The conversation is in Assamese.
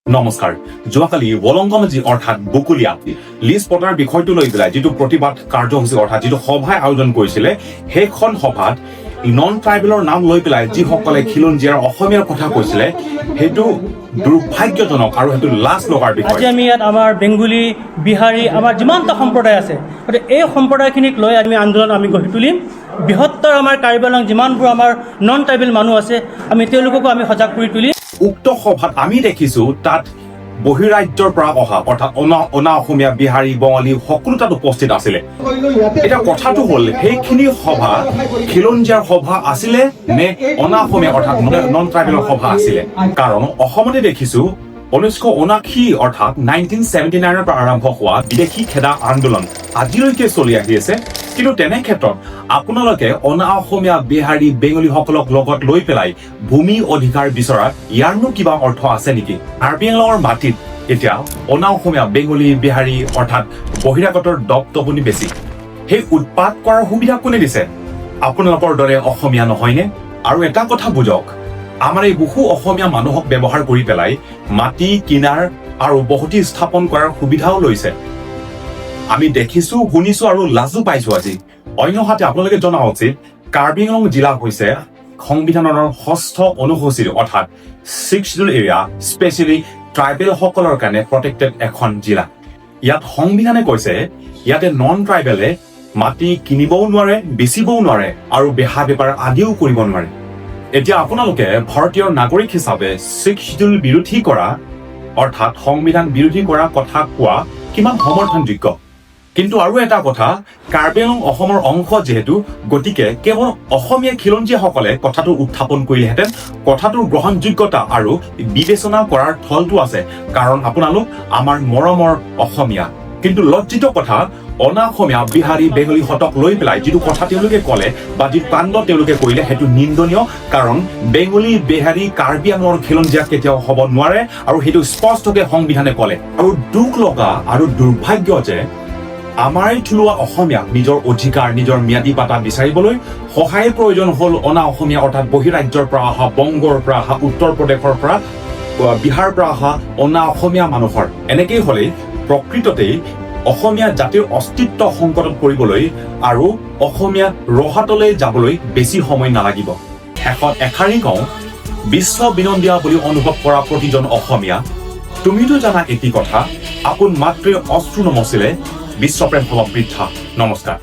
নমস্কাৰ। যোৱাকালি ৱলংগমাজি অৰ্থাৎ বকুলীয়া লিজ পতাৰ বিষয়টো লৈ পেলাই যিটো প্ৰতিবাদ কাৰ্যসূচী অৰ্থাৎ যিটো সভাই আয়োজন কৰিছিলে, সেইখন সভাত নন ট্ৰাইবেলৰ নাম লৈ পেলাই যিসকলে খিলঞ্জীয়াৰ অসমীয়াৰ কথা কৈছিলে, সেইটো দুৰ্ভাগ্যজনক আৰু সেইটো লাজ লগাৰ বিষয়। আজি আমি ইয়াত আমাৰ বেংগলী, বিহাৰী, আমাৰ যিমানটা সম্প্ৰদায় আছে, গতিকে এই সম্প্ৰদায়খিনিক লৈ আমি আন্দোলন আমি গঢ়ি তুলিম। বৃহত্তৰ আমাৰ কাৰ্বি আংলং যিমানবোৰ আমাৰ নন ট্ৰাইবেল মানুহ আছে, আমি তেওঁলোককো আমি সজাগ কৰি তুলিম। উক্ত সভাত আমি দেখিছো তাত বহিৰাজ্যৰ পৰা অহা অৰ্থাৎ অনা অনা অসমীয়া, বিহাৰী, বঙালী সকলো তাত উপস্থিত আছিলে। এতিয়া কথাটো হ'ল, সেইখিনি সভা খিলঞ্জীয়াৰ সভা আছিলে নে অনা অসমীয়া অৰ্থাৎ নন ট্ৰাইবেলৰ সভা আছিলে? কাৰণ অসমতে দেখিছো 1979 অৰ্থাৎ 1979ৰ পৰা আৰম্ভ হোৱা বিদেশী খেদা আন্দোলন আজিলৈকে চলি আহি আছে। কিন্তু তেনে ক্ষেত্ৰত আপোনালোকে অনা অসমীয়া, বিহাৰী, বেংগলীসকলক লগত লৈ পেলাই ভূমি অধিকাৰ বিচৰা ইয়াৰনো কিবা অৰ্থ আছে নেকি? কাৰ্বি আংলঙৰ মাটিত এতিয়া অনা অসমীয়া, বেংগলী, বিহাৰী অৰ্থাৎ বহিৰাগতৰ দপদপনি বেছি। সেই উৎপাত কৰাৰ সুবিধা কোনে দিছে? আপোনালোকৰ দৰে অসমীয়া নহয়নে? আৰু এটা কথা বুজক, আমাৰ এই বহু অসমীয়া মানুহক ব্যৱহাৰ কৰি পেলাই মাটি কিনাৰ আৰু বসতি স্থাপন কৰাৰ সুবিধাও লৈছে। আমি দেখিছো, শুনিছো আৰু লাজো পাইছো আজি। অন্যহাতে আপোনালোকে জনা উচিত, কাৰ্বি আংলং জিলা হৈছে সংবিধানৰ ষষ্ঠ অনুসূচীৰ অৰ্থাৎ ছিক্স চিডিউল এৰিয়া, স্পেচিয়েলি ট্ৰাইবেলসকলৰ কাৰণে প্ৰটেক্টেড এখন জিলা। ইয়াত সংবিধানে কৈছে, ইয়াতে নন ট্ৰাইবেলে মাটি কিনিবও নোৱাৰে, বেচিবও নোৱাৰে আৰু বেহা বেপাৰ আদিও কৰিব নোৱাৰে। এতিয়া আপোনালোকে ভাৰতীয় নাগৰিক হিচাপে ছিক্স চিডিউল বিৰোধী কৰা অৰ্থাৎ সংবিধান বিৰোধী কৰা কথা কোৱা কিমান সমৰ্থনযোগ্য? কিন্তু আৰু এটা কথা, কাৰ্বি আংলং অসমৰ অংশ যিহেতু, গতিকে কেৱল অসমীয়া খিলঞ্জীয়াসকলে কথাটো উত্থাপন কৰিলেহেঁতেন কথাটোৰ গ্ৰহণযোগ্যতা আৰু বিবেচনা কৰাৰ থলটো আছে, কাৰণ আপোনালোক আমাৰ মৰমৰ অসমীয়া। কিন্তু লজ্জিত কথা, অনা অসমীয়া, বিহাৰী, বেংগলীহঁতক লৈ পেলাই যিটো কথা তেওঁলোকে ক'লে বা যিটো কাণ্ড তেওঁলোকে কৰিলে, সেইটো নিন্দনীয়। কাৰণ বেংগলী, বিহাৰী কাৰ্বি আংলঙৰ খিলঞ্জীয়া কেতিয়াও হ'ব নোৱাৰে আৰু সেইটো স্পষ্টকে সংবিধানে ক'লে। আৰু দুখ লগা আৰু দুৰ্ভাগ্য যে আমাৰ থলুৱা অসমীয়াক নিজৰ অধিকাৰ, নিজৰ ম্যাদী পাতা বিচাৰিবলৈ সহায়ৰ প্ৰয়োজন হ'ল অনা অসমীয়া অৰ্থাৎ বহিৰাজ্যৰ পৰা অহা, বংগৰ পৰা অহা, উত্তৰ প্ৰদেশৰ পৰা, বিহাৰৰ পৰা অহা অনা অসমীয়া মানুহৰ। এনেকেই হ'লেই প্ৰকৃততেই অসমীয়া জাতিৰ অস্তিত্ব সংকটত পৰিবলৈ আৰু অসমীয়া ৰহাতলৈ যাবলৈ বেছি সময় নালাগিব। শেষত এষাৰি কওঁ, বিশ্ব বিনন্দীয়া বুলি অনুভৱ কৰা প্ৰতিজন অসমীয়া, তুমিতো জানা এটি কথা, আপোন মাতৃৰ অশ্ৰু নমচিলে বিশ্বপ্ৰেম হ'ব বৃথা। নমস্কাৰ।